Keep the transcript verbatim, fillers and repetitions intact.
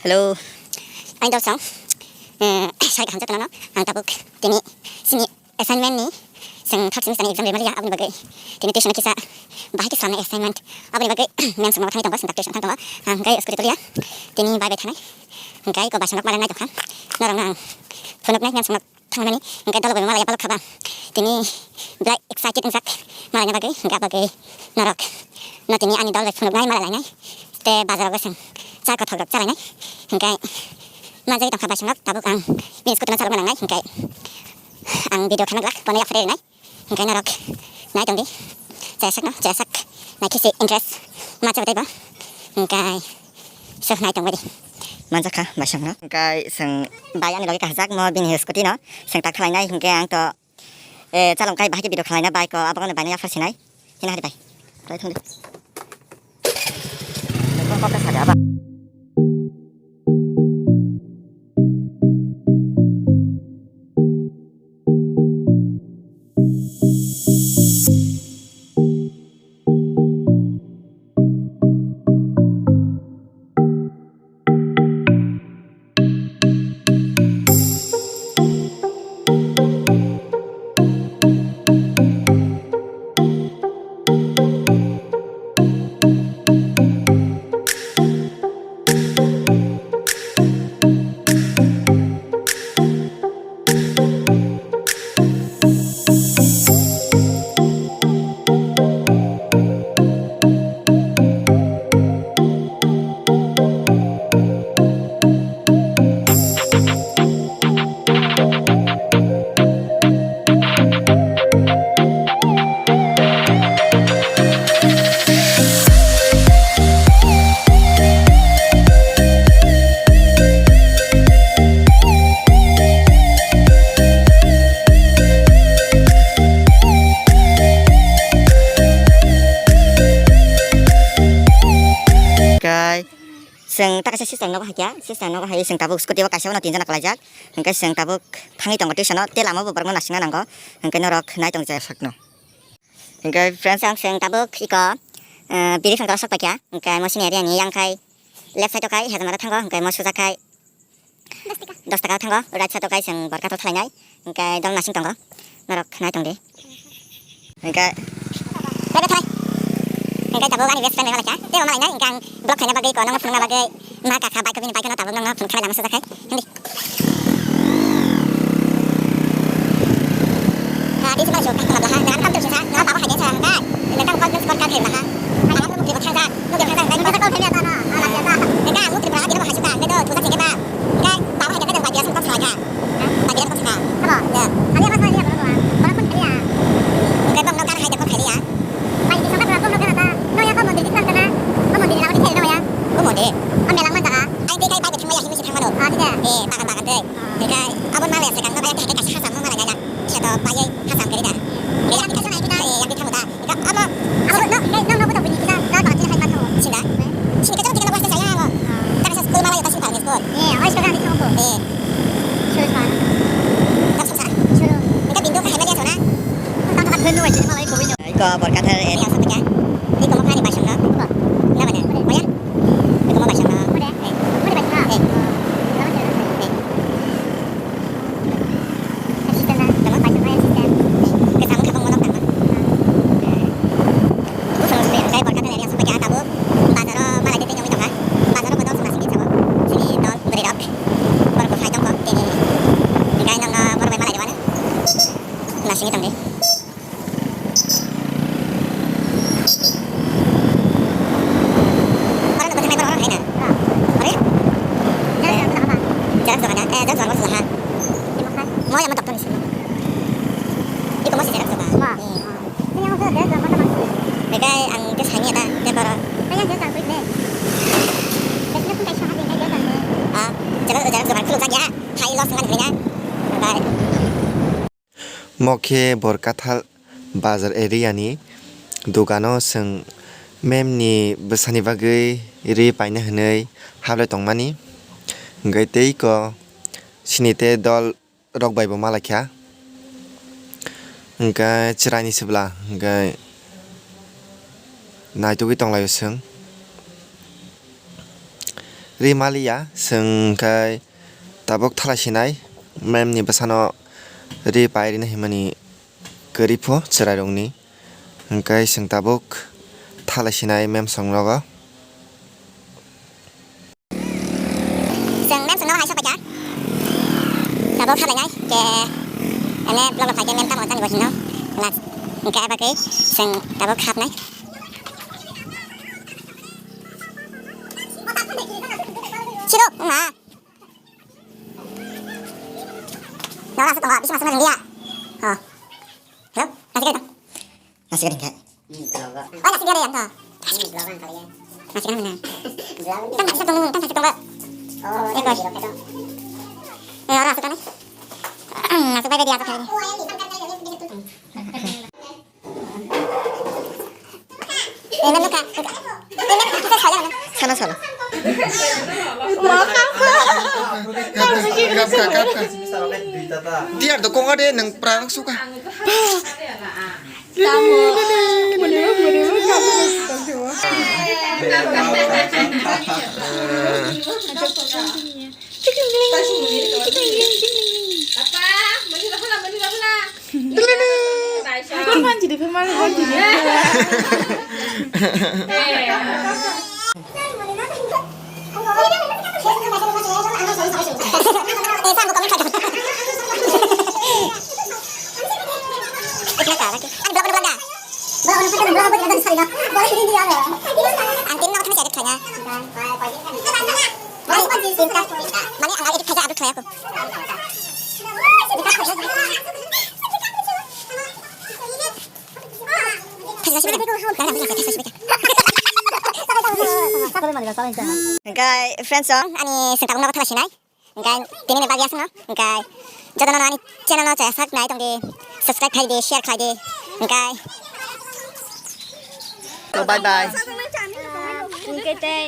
Hello. Ang dol song. Eh, sai kaham jotono no. Ang tabuk tini sini assignment ni seng third semester ni exam rimaliya aboni bagwi. Tini tuition kisa bahai kisa ni assignment. Aboni bagwi mem song thangwi tongo, seng tuition thang tongo. Ang gai school toliya. Tini bai bai thanai. Ang gai ko basang nok malai nai tongkha. Norok nang phunuk nai mem song thangmani, hingke dol bai malai ya balok khaba. Tini belai excited wngjak malai na bagwi, hingke bagwi norok no tini ani dol bai phunuknai malai lainai. Te bazar o seng cha kothok rok cha lainai. Hingke manjagwi tongkha bai swngrok tabuk ang bini scooty no chalok nangnai, hingke ang video khaina glak bono yapharwi rinai. Hingke norok nai tongdi. Chayasakno, chayasak. Naikhe se interest ma chabai taibo. Hingke so nai tongbai di. Manjakha baisangno. Hingke seng bai ani loge kahajak mo bini scooty no. Seng tak khalainai hingke ang to, eh, chalong kai bahai khe video khalaina bai ko abono baino yaphar sinai. Hina hari bai. Lai thongdi. Nokong kok khe sadi aba. Kai. Chwng ta kaisa sister nogo hai khe, sister nogo hai chwng tabuk scooty o kaisa bono tinjana kwlaijak. Hwnkhe chwng tabuk thangwi tongo tuition o, tei lama bo borokno naisingna nango, hwnkhe norok nai tong jaya sakno. Hwnkhe friends, ang chwng tabuk iko, eh, biri phang sok paikha, hwnkhe mo sini area ni yang khai left side o khai hejmara thango, hwnkhe mo suja khai dos taka thango, right side o khai chwng borkathal thalainai, hwnkhe dol nasing tongo, norok nai tongdi. Hwnkhe, bye bye thai. Hwnkhe tabuk ani best friend bai malai kha, tei bo malai nai, hwnkhe ang vlog khaina bagwi, ko nokno phunukna bagwi, ma kakha bike bini bike no tabuk nokno phunuk kha bai lama suja khai, hindi. Ha, di sima jo, kakha bla ha, na kam tu sisa, na baba hai sa, hwnkhe, na kam kok sport ka khai bla ha. Ai, ang mukti ko thang ja, mukti thang ja, hwnkhe, hwnkhe, ang mukti bla ha, di no hai suka, hwnkhe, do, thuja cheke ba, hwnkhe, baba hai khe, khe, bai biasa kok sa kha. Bai biasa kok sa kha. Sabo? Ya. Ani apa sa dia, bro, bro? Bro, pun kali ya. Hwnkhe, bang no kan hai de kok khai ya. Bai di sangka bro, bro, bro, bro. No ya, ko mondir di tang kana. Ko mondir na, ko di thel no ya. Ko mondir. Ko melang man jaga. Ai, di kai bai de thangma ya, himi si thangma do. Ah, di da. Eh, bagan, bagan de. Ah. Di kai, abon ma le se kan, no bai kai kai sa sa mo ma la ya. Sa to bai ha sam kari da. Di yang di ka sa nai di da. Eh, yang di thangma da. Abo, abo, no, no, no, no, no, no, no, no, sinda. Sini kacang tiga belas saya, abo. Kan saya sekolah malah ya, kasih primary school. Eh, oh, sekolah di sana, Bu? Eh. Suruh sana. Tak susah. Suruh. Enggak, pintu ke hanya dia sana. Tentang tempat penuh aja, malah itu, ini. Iko, borkathal, eh. Ya, sampai ya. Iko, mau kan, di Basang, no? Apa? Enggak, mana? Boleh. Oh, ya? Iko, mau Basang, no? Boleh. Eh. Boleh, Basang, no? Eh. Oh, selamat jalan. Eh. Assistant na? Tamo? Bai tongkha assistant. Kwcham wngkha bw monok tangma. Bwswng swkang tei borkha tei area swkang kha tabuk. Bazaro malai tei tei wngwi tongkha. Bazaro bodol swkang simi sabo. Sini dol bwrwi rok. Borok bo phai tongkho tini. Hwnkhe nokno borok bai malai rwmani. Nasingwi tongdi. Oro no bwthang nai borok oro hai na. Oro ya? Jerok jora na? Eh, jerok jora borok ha. Mo ya mo doctor ni sini. Iko mo si jerok jora. Mo. Eh. Ni yang mo jerok jora mo ta ma. Bekai ang ke sani ada te koro. Kaya jerok jora ni. Besok pun kaisa hadi kaya jerok jora. Ah, jerok jerok jora khuluk jak ya. Hai los ngan ni ya. Bye. Mo khe Borkathal bazar area ni dogano chwng mem ni bwsani bagwi ri paina hwnwi hablai tongmani. Hwnkhe tei ko sini tei dol rok bai bo malaikha. Hwnkhe chwraini sibla hwnkhe naitugwi tonglaio chwng. Ri maliya, chwng khe tabuk thalai sinai, mem ni bwsano ri pai rina himani kwrwi pho chwrairokni, hwnkhe chwng tabuk thalai sinai mem song nogo. Chwng mem song nogo hai sok paikha, tabuk thalai nai khe, ene vlog rok khai khe mem tamo chani bo sino, hwnkhe abo khe chwng tabuk hapnai. Sirok, wngma. Nora aswk tongo, bisi masuk masuk dia. Oh. Hello, nasi kari tong. Nasi kari tong. Oh, nasi kari yang to. Nasi kari mana? Tang nasi tong, tang nasi tong. Oh, eh, kos. Eh, ora aswk tong. Aswk bai bai dia aswk kari. Sana, sana. Tiar do konga de nang prang suka. Ang tin no thani edit khaina. Mane ang edit khaja upload khaina ko. Hwnkhe friends song ani sengkakno thala sinai. Hwnkhe tini ni bagwi aswkno. Hwnkhe jotono ani channel no chaya sak nai tongdi, subscribe khlai di, share khlai di. Hwnkhe bye bye. Hwnkhe tei